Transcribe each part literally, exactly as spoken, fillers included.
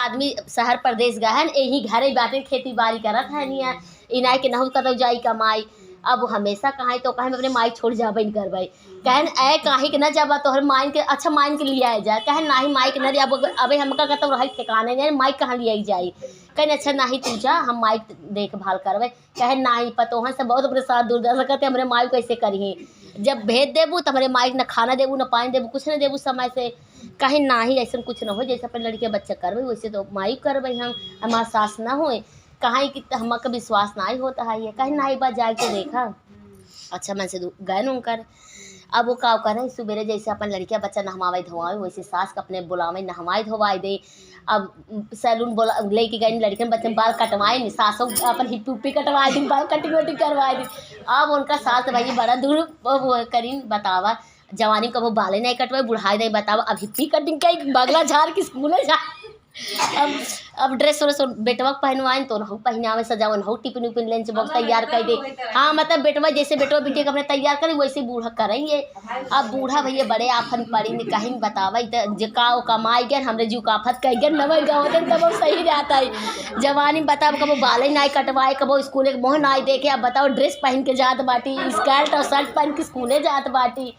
आदमी शहर परदेस गए हैं, यही घरे बाटे, खेती बारी करत है नहीं है, इनाय के नहु कतौ जाई कमाई। अब हमेशा कहाई तो कहे, "हम अपने माई छोड़ जाबे नहीं करबे।" कहन, "ए, काहे के न जाबा, तोहर माइन के, अच्छा, माइन के लियाए जा।" कहन, "नाही, माई के न दे, अब अबे हमका कतौ रही ठिकाने नहीं, माई कहाँ लियाई जाई?" कहन, "अच्छा, नाही, तू जा, हम माई के देखभाल करबे।" कहे, "नाही, पतोहन से बहुत अपने साथ दुर्दशा करते, हमरे माई कैसे करिही? जब भेज देबू, तो हमरे माई के न खाना देबू, न पानी देबू, कुछ न देबू समय से।" कहे, "नाही, ऐसन कुछ न हो, जैसे अपन लड़के बच्चा करबे, वैसे तो माई करबे हम, हमार सास न होए।" कहे कि हमका विश्वास नाही होता है ये। कहे, "नाही बा, जाए के देखा।" अच्छा, मन से दु-, गए न उनकर। अब वो का करे, सुबेरे जैसे अपन लड़किया बच्चा नहवावे धोवावे, वैसे सास के अपने बुलावे, नहवाए धोवाए दे। अब सैलून बोला, लेके गए लड़कियन बच्चन बाल कटवाए, सासो अपन हिप्पी हुप्पी कटवाए दी, बाल कटिंग वटिंग करवाए दी। अब उनका सास भाई बड़ा दूर वो करीन, बतावा, जवानी कबो बाले नहीं कटवाए, बुढ़ाई नहीं, बतावा, अब हिप्पी कटिंग का एक बगला झाड़ के स्कूले जा। अब, अब ड्रेस व्रेस बेटवा के पहनवाइन तो ओनहु पहिनावे सजावे, ओनहु टिफिन उफिन लंच बॉक्स तैयार कर दे। हाँ, मतलब बेटवा जैसे बेटवा बिटिया के अपने तैयार करे वैसे बूढ़ा करेंगे। अब बूढ़ा भैया बड़े आफन पड़ी ने कहीं बतावे त जे का ओ कमाई गए हमरे जू का आफत कह गए नवे गाँव दिन तब अब सही रहता है। जवानी में बताब कबो बाले नाई कटवाए, कबो स्कूल के मोह नाई देखे। अब बताओ ड्रेस पहन के जात बाटी, स्कर्ट और शर्ट पहन के स्कूले जात बाटी।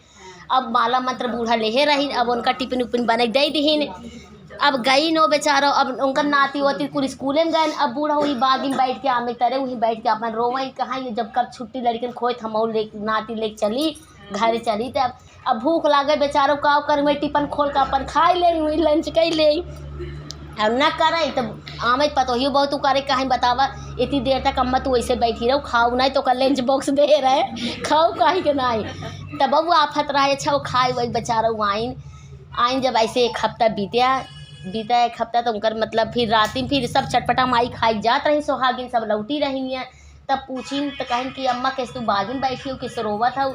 अब माला मंत्र बूढ़ा लेहे रहिन, अब उनका टिफिन उफिन बने दे दिहिन। अब गई नो बेचारो, अब उनकर नाती ओती कुल स्कूले में गए। अब बूढ़ा वही बागी में बैठ के आमे तरे वहीं बैठ के अपन रोवे, कहाँ ये जब कब छुट्टी लड़किन खोए त हम ले नाती लेके चली घर चली। तब अब भूख लागे बेचारो, का कर मैं टिफिन खोल के अपन खाई ले वही लंच कई ले। और ना करे तब आमे पतोहियो बहुत उ करे, कहीं बतावा इतनी देर तक अम्मा तू ऐसे बैठी रहो, खाओ नहीं तो का लंच बॉक्स दे रहे, खाओ काहे के नहीं। तब वो आफत रहे, अच्छा वो खाए वही बेचारा वो आइन। आइन जब ऐसे एक हफ्ता बीत्या, बीता एक हफ्ता तो उनकर मतलब फिर राती में फिर सब चटपटा माई खाई जात रही, सुहागिन सब लौटी रही हैं। तब पूछिन त कहिन कि अम्मा कैसे तू बागी में बैठी हो, किस रोवत हो?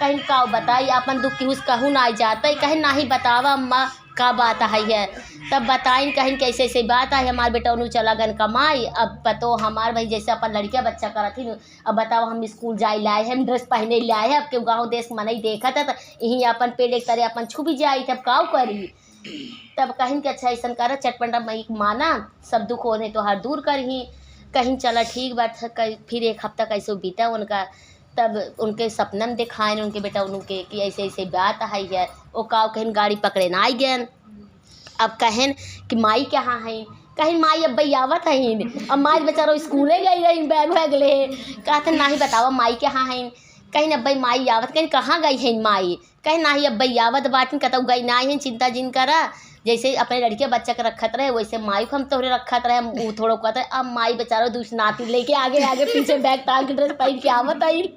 कहिन का बताई अपन दुख, केहू से कहू ना जाता। कहिन नाही बतावा अम्मा का बात है ये। तब बताइन कहिन कि ऐसे ऐसे बात है, हमार बेटा उन्हू चला गन कमाई, अब पतो हमार भाई जैसे अपन लड़किया बच्चा करत ही, अब बताओ हम स्कूल जाए लाए हम ड्रेस पहने लाए हैं, अब के गाँव देश मनई देखत है तो यहीं अपन पेट एक तरह अपन छुपी जाए, तब काव करी। तब कहिन कि अच्छा ऐसन कर चटपटा माई के माना, सब दुख ओने तोहार दूर करही। कहिन चला ठीक बात है, कल फिर एक हफ्ता कैसे बीता उनका। तब उनके सपना में दिखाएन उनके बेटा उनके कि ऐसे ऐसे बात है, है। ओ काव कहिन गाड़ी पकड़े ना आई गए। अब कहेन कि माई कहाँ हैं? कहिन माई अब्बे आवत हईन। अब माई बेचारो स्कूले गई रही बैग वैग ले। कहते नाही बतावा माई कहाँ हैं? कहिन अब्बे माई आवत। कहिन कहाँ गई हैं माई? कहिन नाही अब्बे आवत बाटिन, कतौ गई नाही हैं, चिंता जिन करा। जैसे अपने लड़के बच्चा के रखत रहे वैसे माई को हम तोहरे रखत रहे, हम उ थोड़ो कहते। अब माई बेचारो दूस नाती लेके आगे आगे पीछे बैग टांग के ड्रेस पहन के आवत हईन।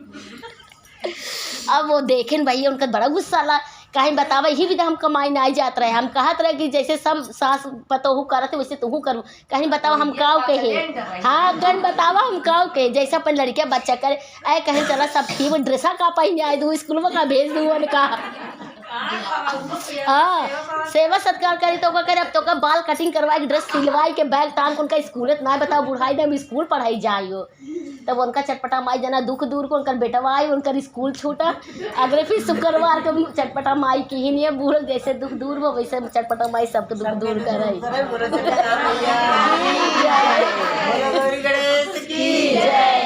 अब वो देखेन भैया उनका बड़ा गुस्सा ला। कहिन बतावा यही विधा हम कमाई नाई जात रहे, हम कहत रहे कि जैसे सब सास पतोहू करत है वैसे तोहू करू। कहिन बतावा हम काव के है? हाँ कहिन बतावा हम काव के, जैसे अपन लड़किया बच्चा करे। ऐ कहिन चला सब की वो ड्रेसा का पहन आए दू स्कूल में का भेज दू उनका। हाँ सेवा सत्कार करी तो ओका करे, अब तो का बाल कटिंग करवाए ड्रेस सिलवाए के बैग टांग उनका स्कूल इतना बताओ बुढ़ाई दे हम स्कूल पढ़ाई जाइयो। तब उनका चटपटा माई जना दुख दूर को उनकर बेटवा आई, उनकर स्कूल छूटा। अगले फिर शुक्रवार को भी चटपटा माई की ही नहीं है, बूढ़ जैसे दुख दूर वो वैसे चटपटा माई सबके दुख दूर करे। बोलो गौरी गणेश की जय।